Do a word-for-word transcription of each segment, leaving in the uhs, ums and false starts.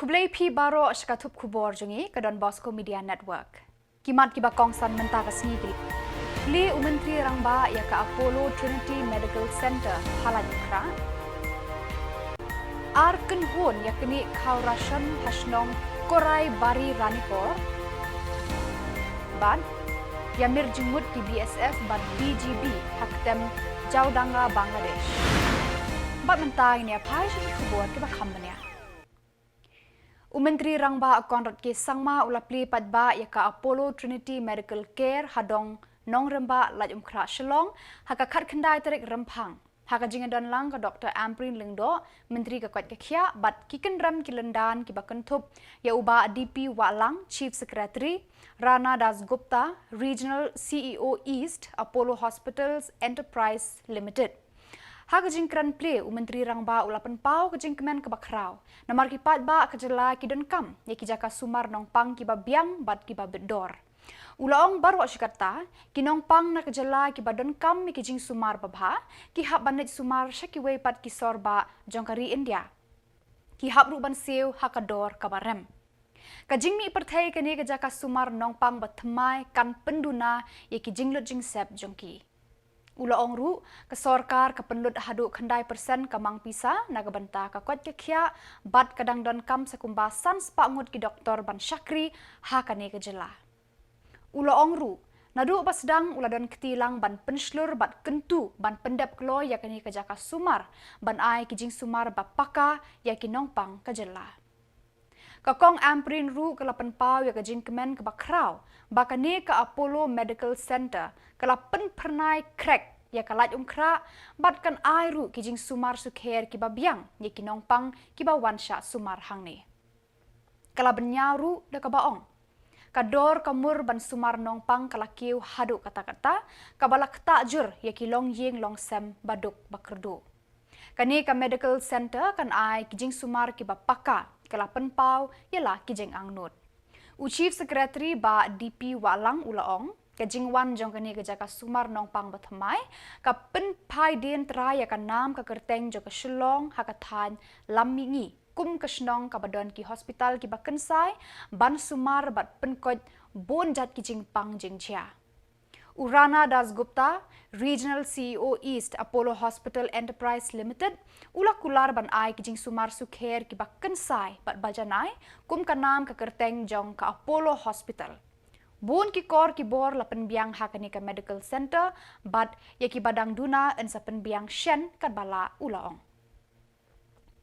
Khublei phi baroh sha ka thup khubor jong ngi ka Don Bosco Media Network. Ki mat kiba kongsan mynta ka sngi ki. Plie u Myntri Rangbah ïa ka Apollo Trinity Medical Centre ha Laitumkhrah. Ar kynhun ïa kane ka khaw ration ha shnong Korai Bari Ranikor. Bad ïa mir jingmut ki B S F bad B G B ha ktem Jaodanga Bangladesh. Bad mynta ngin ïa phai sha ki khubor kiba kham bniah. U Myntri Rangbah Conrad K Sangma u la plie paidbah ïa ka Apollo Trinity Medical Care ha dong Nongrymbah Laitumkhrah Shillong ha ka khatkhyndai tarik Rymphang. Ha ka jingdon lang ka Doctor Ampareen Lyngdoh, Myntri ka koit ka khiah, bad ki kynrem ki lyndan kiba kynthup ïa u Bah D P Wahlang, Chief Secretary, Rana Das Gupta, Regional C E O East, Apollo Hospitals Enterprise Limited. Ha ka jingkren plie u Myntri Rangbah u la pynpaw ka jingkmen kaba khraw namar ki paidbah ka jylla ki donkam ïa ki jaka sumar nongpang kiba biang bad kiba bit dor. U la ong baroh shi katta ki nongpang na ka jylla kiba donkam ïa ki jingsumar babha ki hap ban leit sumar sha kiwei pat ki sor bah jong ka ri India. Ki hap ruh ban siew ha ka dor kaba rem. Ka jingmih pyrthei kane ka jaka sumar nongpang ba thymmai kan pynduna ïa ki jinglut jingsep jong ki. U la ong ruh ka sorkar ka pynlut haduh khyndai persen ka mang pisa na ka bynta ka koit ka khiah bad ka dang donkam sa kumba san spah ngut ki doktor ban shakri ha kane ka jylla. U la ong ruh naduh ba sdang u la don kti lang ban pynshlur bad kyntu ban pyndep kloi ïa kane ka jaka sumar ban ai ki jingsumar ba paka ïa ki nongpang ka jylla. Ka Kong Ampareen ruh ka la pynpaw ïa ka jingkmen kaba khraw ba kane ka Apollo Medical Centre ka la pynphyrnai khrek ïa ka Laitumkhrah bad kan ai ruh ki jingsumar sukher kiba biang ïa ki nongpang kiba wan shah sumar hangne. Ka la bynñiaw ruh da kaba ong ka dor ka mur ban sumar nongpang ka la kiew haduh katta katta kaba la ktah jur ïa ki longïing longsem ba duk ba kyrduh. Kane ka medical centre kan ai ki jingsumar kiba paka, ka la pynpaw ïa la ki jingangnud. U Chief Secretary Bah D P Wahlang u la ong ka jingwan jong kane ka jaka sumar nongpang ba thymmai ka pynphai dien trai ïa ka nam ka kyrteng jong ka Shillong ha ka thaiñ Lammihngi kum ka shnong kaba don ki hospital kiba kynsai ban sumar bad pynkoit bun jait ki jingpang jingjia. U Rana Das Gupta, Regional C E O East Apollo Hospital Enterprise Limited, u la kular ban ai ki jingsumar sukher kiba kynsai bad ba janai kum ka nam ka kyrteng jong ka Apollo Hospital. Bun ki kor ki bor la pynbiang ha kane ka medical centre bad ïa kiba dang duna yn sa pynbiang shen katba lah, u la ong.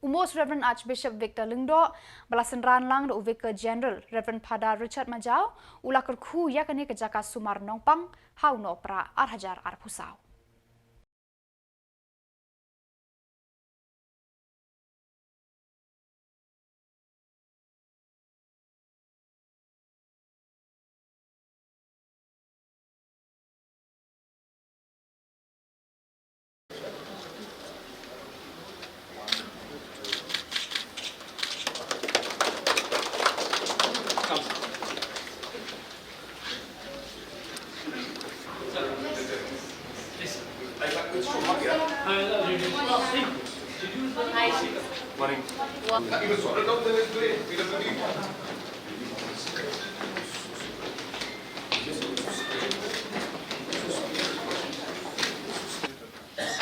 U Most Reverend Archbishop Victor Lyngdoh, ba la synran lang da u Vicar General Reverend Father Richard Majaw, u la kyrkhu ïa kane ka jaka sumar nongpang ha u Nohprah ar hajar arphew saw.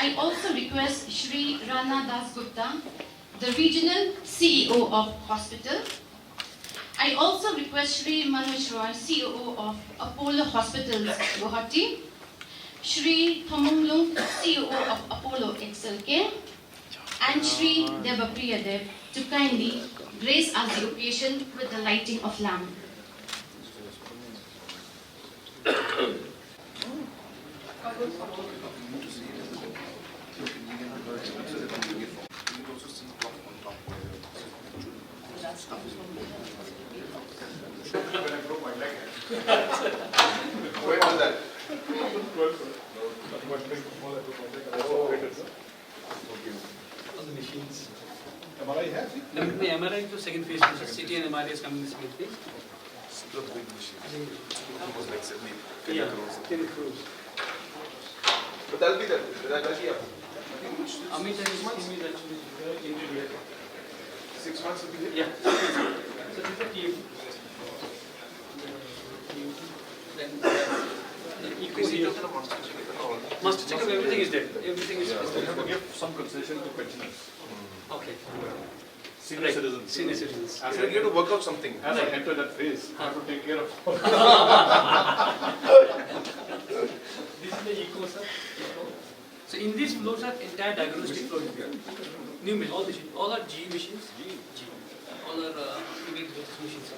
I also request Shri Rana Das Gupta, the Regional C E O of Hospital. I also request Shri Manoj Roy, C E O of Apollo Hospitals, Guwahati, Shri Thomung Lung, C E O of Apollo X L K, and Shri Debapriya Dev to kindly grace us the occasion with the lighting of lamp. All the machines. M R I है? नहीं, M R I तो second phase में, C T and M R I is coming in the second phase. It's not a big machine. Almost like seventy, ten crores. Ten crores. But that'll be the, that, that'll be up. Amit and his team is actually very into it. Six months will be here? Yeah. So this is the, then, uh, the eco here. Master checkup, everything is there. Everything is, yeah, is there. We have to give some concession to pensioners. Okay. Senior, right, citizens. Senior citizens. As I, we have to work out something. As I, right, enter that phase, I have to take care of. This is the eco, sir. Eco. So in this flow, sir, entire diagnostic flow is there. New machine, all the machines, all are G E machines. G E. All are, uh, latest machines, sir.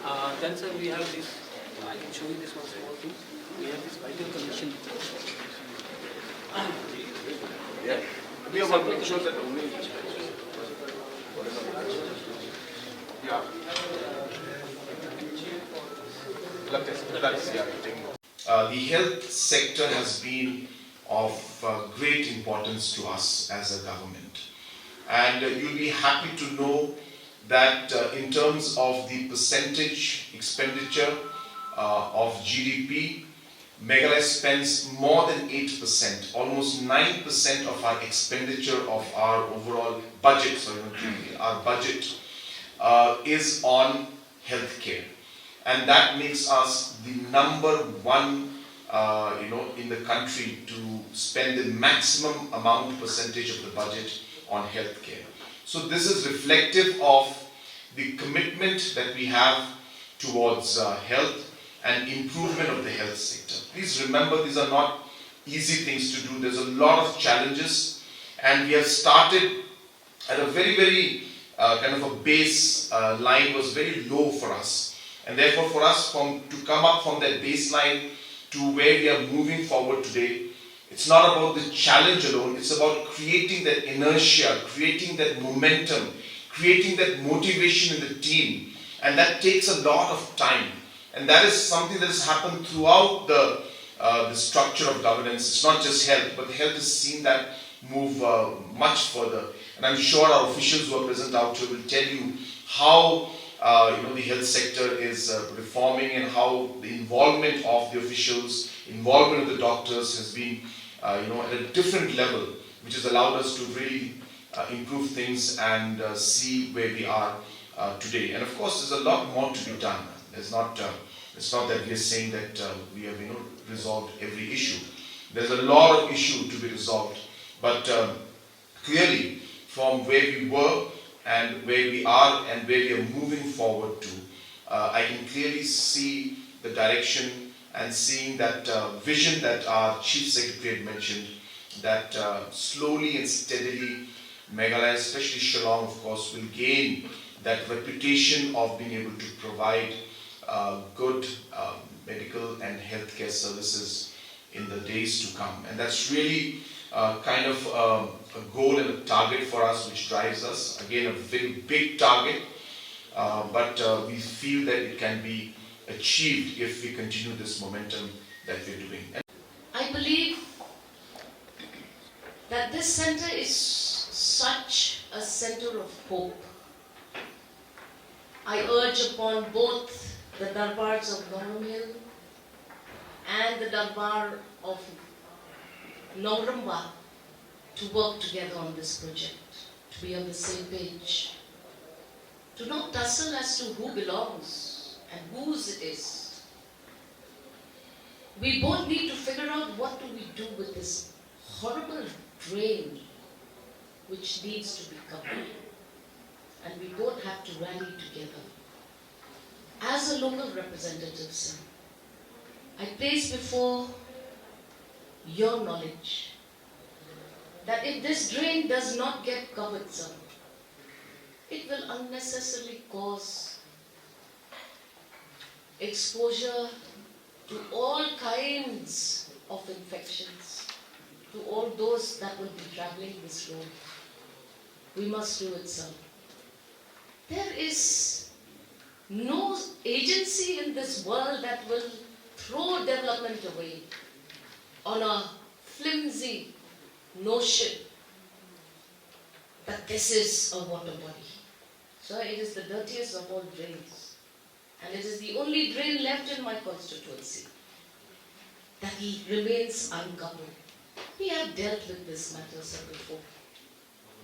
Uh, then, sir, we have this. I can show you this one small thing. We have this vital condition. Yeah. We are working to show that only. Yeah. Blood test. Blood test, yeah, taking. Uh, the health sector has been of, uh, great importance to us as a government. And, uh, you'll be happy to know that, uh, in terms of the percentage expenditure, uh, of G D P, Meghalaya spends more than eight percent, almost nine percent of our expenditure of our overall budget, sorry, not G D P, our budget, uh, is on healthcare. And that makes us the number one, uh, you know, in the country to spend the maximum amount percentage of the budget on healthcare. So this is reflective of the commitment that we have towards, uh, health and improvement of the health sector. Please remember, these are not easy things to do. There's a lot of challenges, and we have started at a very, very, uh, kind of a base, uh, line was very low for us. And therefore, for us from, to come up from that baseline to where we are moving forward today, it's not about the challenge alone. It's about creating that inertia, creating that momentum, creating that motivation in the team. And that takes a lot of time. And that is something that has happened throughout the, uh, the structure of governance. It's not just health, but health has seen that move, uh, much further. And I'm sure our officials who are present out here will tell you how, uh, you know, the health sector is, uh, reforming and how the involvement of the officials, involvement of the doctors has been, uh, you know, at a different level, which has allowed us to really, uh, improve things and, uh, see where we are, uh, today. And of course, there's a lot more to be done. There's not, uh, it's not that we are saying that, uh, we have, you know, resolved every issue. There's a lot of issue to be resolved, but, um, clearly, from where we were and where we are and where we are moving forward to, uh, I can clearly see the direction and seeing that, uh, vision that our Chief Secretary had mentioned, that, uh, slowly and steadily, Meghalaya, especially Shillong, of course, will gain that reputation of being able to provide, uh, good, uh, medical and healthcare services in the days to come. And that's really, uh, kind of, um, a goal and a target for us, which drives us. Again, a very big target, uh, but, uh, we feel that it can be achieved if we continue this momentum that we're doing. And I believe that this center is such a center of hope. I urge upon both the Darbars of Nongrum Hill and the Darbar of Nongrum Bah to work together on this project, to be on the same page, to not tussle as to who belongs and whose it is. We both need to figure out what do we do with this horrible drain which needs to be covered. And we both have to rally together. As a local representative, sir, I place before your knowledge that if this drain does not get covered, sir, it will unnecessarily cause exposure to all kinds of infections, to all those that will be traveling this road. We must do it, sir. There is no agency in this world that will throw development away on a flimsy notion that this is a water body. So it is the dirtiest of all drains. And it is the only drain left in my constituency that remains uncovered. We have dealt with this matter, sir, before.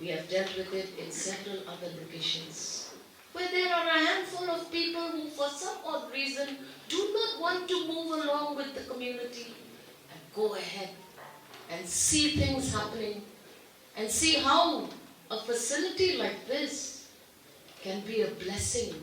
We have dealt with it in several other locations where there are a handful of people who, for some odd reason, do not want to move along with the community and go ahead and see things happening and see how a facility like this can be a blessing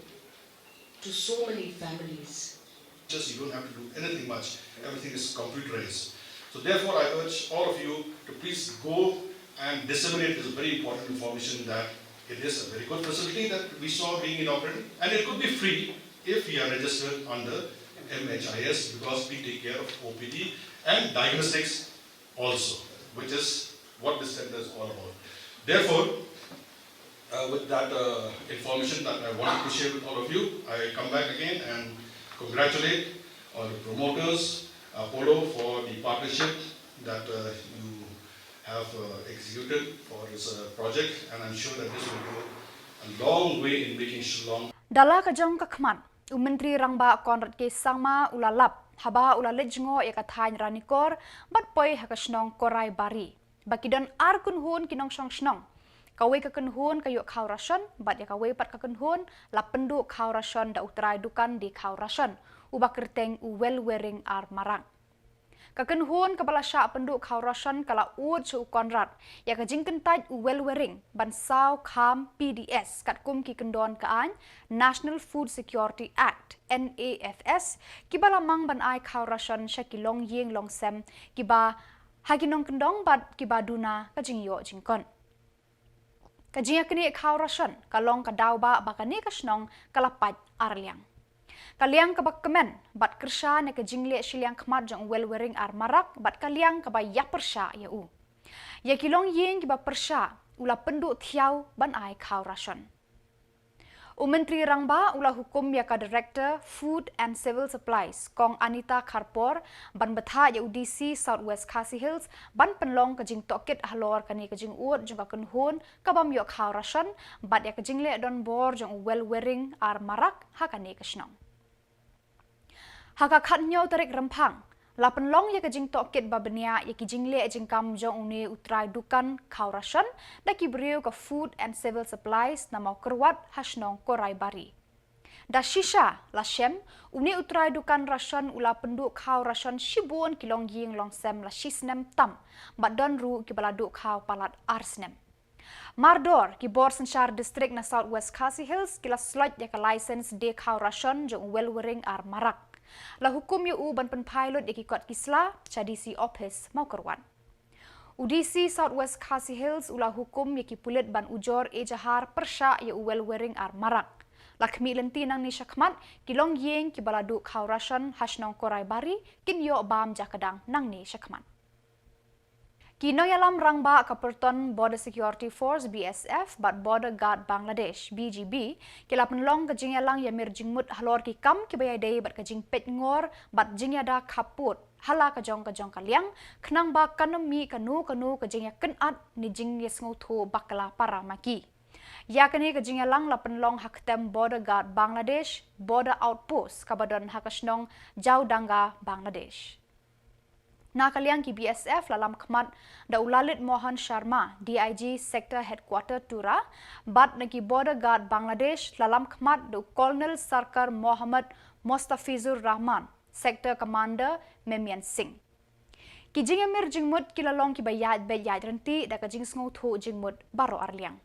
to so many families. Just you don't have to do anything much. Everything is computerized. So therefore, I urge all of you to please go and disseminate this very important information that it is a very good facility that we saw being inaugurated, and it could be free if you are registered under M H I S, because we take care of O P D and diagnostics also, which is what this center is all about. Therefore, uh, with that uh, information that I wanted to share with all of you, I come back again and congratulate all the promoters, Apollo, for the partnership that uh, you have uh, executed for this uh, project, and I'm sure that this will go a long way in making Shillong. Da la ka jong ka khmat, u Myntri Rangbah Conrad K Sangma u la lap haba u la leit jngoh ïa ka thaiñ Ranikor bad poi ha ka shnong Korai Bari, ba ki don ar kynhun ki nongshong shnong. Kawei ka kynhun ka ïoh khaw ration bad ïa kawei pat ka kynhun la pynduh khaw ration da u trai dukan die khaw ration uba kyrteng u Welwering ar Marak. Ka kynhun kaba la shah pynduh khaw ration ka la ud sha u Conrad ïa ka jingkyntait u Welwering ban saw kham P D S katkum ki kyndon ka aiñ National Food Security Act, N A F S, kiba la mang ban ai khaw ration sha ki longïing longsem kiba ha ki nongkyndong bad kiba duna ka jingïoh jingkot. Ka jingïaknieh khaw ration ka long ka daw ba ba kane ka shnong ka la pait ar liang. Ka liang kaba kmen bad kyrshan ïa ka jingleh shiliang khmat jong u Welwering ar Marak bad ka liang kaba ïapyrshah ïa u. Ïa ki longïing kiba pyrshah u la pynduh thiaw ban ai khaw ration. U Myntri Rangbah u la hukum ïa ka Director Food and Civil Supplies, Kong Anita Kharpor, ban bthah ïa u D C South West Khasi Hills ban pynlong ka jingtohkit halor kane ka jingud jong ka kynhun kabym ïoh khaw ration bad ïa ka jingleh donbor jong u Welwering ar Marak ha kane ka shnong. Ha ka khathynñiew tarik Rymphang la pynlong ïa ka jingtohkit ba bniah ïa ki jingleh jingkam jong une u trai dukan khaw ration da ki briew ka Food and Civil Supplies na Mawkyrwat ha shnong Korai Bari. Da shisha la shem, une u trai dukan ration u la pynduh khaw ration shibun ki longïing longsem la shisnem tam bad don ruh kiba la duh khaw palat ar snem. Mardor ki bor synshar district na South West Khasi Hills ki la sloit ïa ka license die khaw ration jong u Welwering ar Marak. La hukum ïa u ban pynphai lut ïa ki kot ki sla sha D C office Mawkyrwat. U D C South West Khasi Hills u la hukum ïa ki pulit ban ujor ejahar pyrshah ïa u Welwering ar Marak. La khmih lynti nangne shakhmat, ki longïing kiba la duh khaw ration ha shnong Korai Bari kin ïoh bam jakdang nangne shakhmat. Ki nongïalam rangbah ka pyrton Border Security Force, B S F, bad Border Guard Bangladesh, B G B, ki la pynlong ka jingïalang ïamir jingmut halor ki kam kiba ïadei bad ka jingpeit ngor bad jingïada khappud ha la ka jong ka jong ka liang, khnang ba kan ym mih kano kano ka jingïakynad ne jingïasngewthuh bakla para ma ki. Ïa kane ka jingïalang la pynlong ha ktem Border Guard Bangladesh, Border Outpost, kaba don ha ka shnong Jaudanga, Bangladesh. Na ka liang ki B S F la lam khmat da u Lalit Mohan Sharma, D I G Sector Headquarter Tura, bad na ki Border Guard Bangladesh la lam khmat da u Colonel Sarkar Mohammad Mostafizur Rahman, Sector Commander Mymensingh. Ki jingïamir jingmut ki la long kiba ïaid beit ïaid ryntih da ka jingsngewthuh jingmut baroh arliang.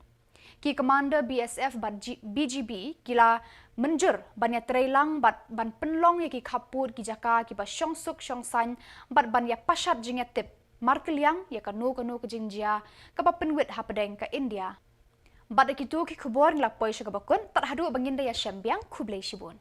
Ki Commander B S F bad G-, B G B ki la mynjur ban ïatreilang bad ban pynlong ïa ki khappud ki jaka kiba shongsuk shongsaiñ bad ban ïapashat jingïatip markylliang ïa kano kano ka jingjia kaba pynwit hapdeng ka India. Bad ïa kito ki khubor ngi la poi sha kaba kut, tad haduh ba ngin da ïashem biang, khublei shibun.